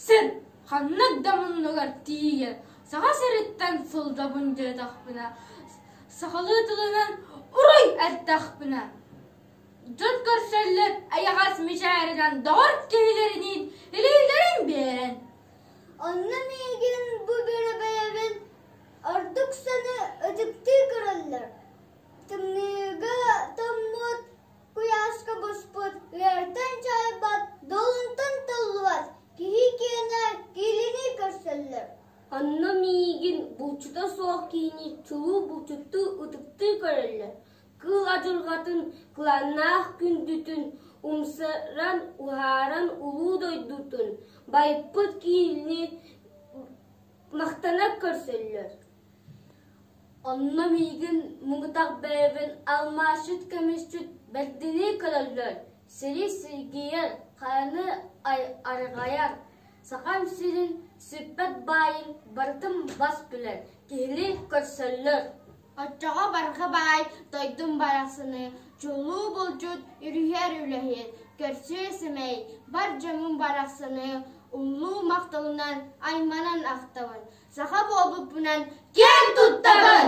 Сир ханнык да муннугар тиийэн, Саха сириттэн сылдьабын диэтэхпинэ, сахалыы тылынан уруй эттэхпинэ, дьон көрсөллөр эйэҕэс мичээринэн доҕор киһилэриниин илиилэрин биэрэн. Онно миигин бу бэйэбин ордук саны ытыктыы көрөллөр. Тымныыга тоҥмут, куйааска буспут, ыартан чаайбат, долунтан толлубат киһи киэнэ киилини көрсөллөр. Онно миигин булчута суох киһини чулуу булчуттуу ытыктыы көрөллөр. Кыыл адьырҕатын кылааннаах күндүтүн умсаран, уһааран улуу дойдутун байыппыт киһини махтана көрсөллөр. Онно миигин муҥутах бэйэбин алмаасчыт көмүсчүт бэрдинии көрөллөр, сири сиргийэр, хайаны арҕайар, Сахам сирин сүппэт баайын барытын бас билэр, киһини көрсөллөр. Оччоҕо барҕа баай дойдум барахсаны, чулуу булчут, үрүһэр үлэһит, көрсүө сэмэй, бар дьоммун барахсаны улуу махталынан айманан ахтабын. Саха буолбуппунан киэн туттабын!